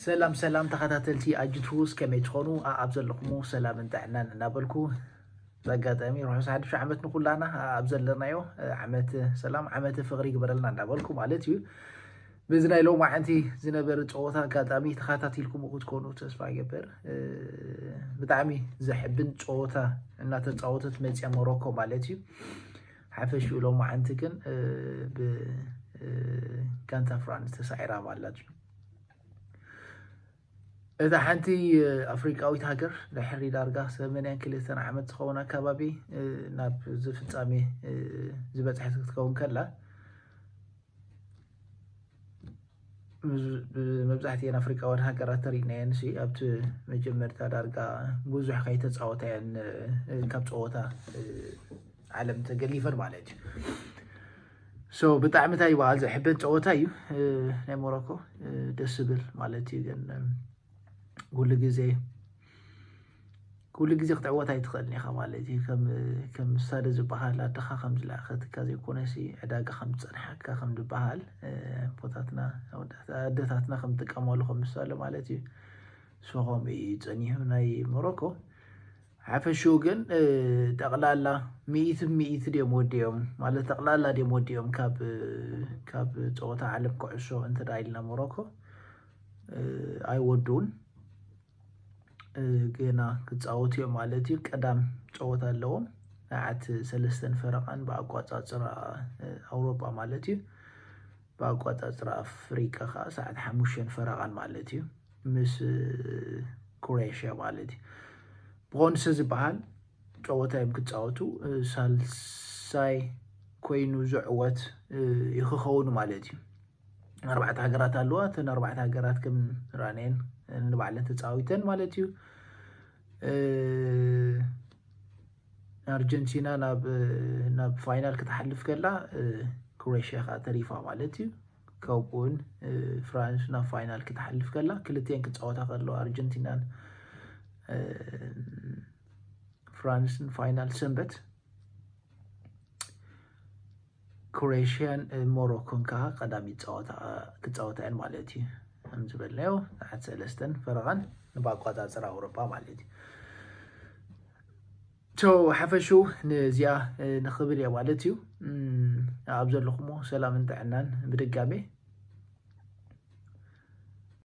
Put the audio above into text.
ሰላም ሰላም ተኸታተልቲ ኣጅቱስ ከመይ ትኾኑ? ኣብ ዘለኹሞ ሰላምን ጥዕናን እናበልኩ፣ በኣጋጣሚ ርሑስ ሓድሽ ዓመት ንኹላና ኣብ ዘለናዮ ዓመት ሰላም ዓመት ፍቕሪ ይግበረልና እናበልኩ ማለት እዩ። በዚ ናይ ሎማዓንቲ ዝነበረ ፀወታ ኣጋጣሚ ተኸታቲልኩም ክትኮኑ ተስፋ ይገብር። ብጣዕሚ ዘሕብን ፀወታ እናተፃወተት መፅያ ሞሮኮ ማለት እዩ። ሓፈሽኡ ሎማዓንቲ ግን ብጋንታ ፍራንስ ተሳዒራ ማለት እዩ። እታ ሓንቲ ኣፍሪቃዊት ሃገር ድሕሪ ዳርጋ ሰማንያን ክልተን ዓመት ዝኸውን ኣካባቢ ናብ እዚ ፍጻሜ ዝበፅሐት ክትከውን ከላ፣ መብዛሕትኤን ኣፍሪቃውያን ሃገራት ተሪእናየን ሲ ኣብቲ መጀመርታ ዳርጋ ብዙሕ ከይተፃወታየን ካብ ፀወታ ዓለም ተገሊፈን ማለት እዩ። ሶ ብጣዕሚ እንታይ ይበሃል ዘሕበን ፀወታ እዩ ናይ ሞሮኮ። ደስ ዝብል ማለት እዩ። ግን ኩሉ ግዜ ኩሉ ግዜ ክትዕወት ኣይትኽእልን ኢኻ ማለት እዩ። ከም ምሳሌ ዝበሃል ኣደኻ ከም ዝለኣኸትካ ዘይኮነሲ ዕዳጋ ከም ዝፀንሓካ ከም ዝበሃል ኣቦታትና ኣደታትና ከም ዝጥቀማሉ ከም ምሳሌ ማለት እዩ። ሶ ከምኡ እዩ ፀኒሑ ናይ ሞሮኮ። ሓፈሽኡ ግን ጠቕላላ ሚእቲ ብሚእቲ ድዮም ወዲኦም ማለት ጠቕላላ ድዮም ወዲኦም ካብ ካብ ፀወታ ዓለም ኩዕሶ እንተ ኢልና ሞሮኮ ኣይወዱን። ገና ክፃወቱ እዮም ማለት እዩ። ቀዳም ፀወታ ኣለዎም ንዓት ሰለስተን ፈረቓን ብኣቋፃፅራ ኣውሮጳ ማለት እዩ። ብኣቋፃፅራ ኣፍሪቃ ከዓ ሰዓት ሓሙሽተን ፈረቓን ማለት እዩ ምስ ክሮኤሽያ ማለት እዩ። ብኾንሰ ዝበሃል ፀወታ እዮም ክፃወቱ። ሳልሳይ ኮይኑ ዝዕወት ይክኸውን ማለት እዩ። ኣርባዕተ ሃገራት ኣለዋ። እተን ኣርባዕተ ሃገራት ከም ራነን ንባዕለን ተፃዊተን ማለት እዩ። ኣርጀንቲና ናብ ናብ ፋይናል ክትሓልፍ ከላ ክሮኤሽያ ከዓ ተሪፋ ማለት እዩ። ከምኡውን ፍራንስ ናብ ፋይናል ክትሓልፍ ከላ ክልተን ክፃወታ ከለዋ ኣርጀንቲናን ፍራንስን ፋይናል ሰንበት ክሮኤሽያን ሞሮኮን ከዓ ቀዳሚት ፀወታ ክፃወታ እየን ማለት እዩ። ከም ዝበልናዮ ሰዓት ሰለስተን ፈረቓን ብኣቋፃፅራ ኣውሮጳ ማለት እዩ። ሶ ሓፈሹ ንዚኣ ንኽብል እየ ማለት እዩ። ኣብ ዘለኹሞ ሰላምን ጥዕናን ብድጋሜ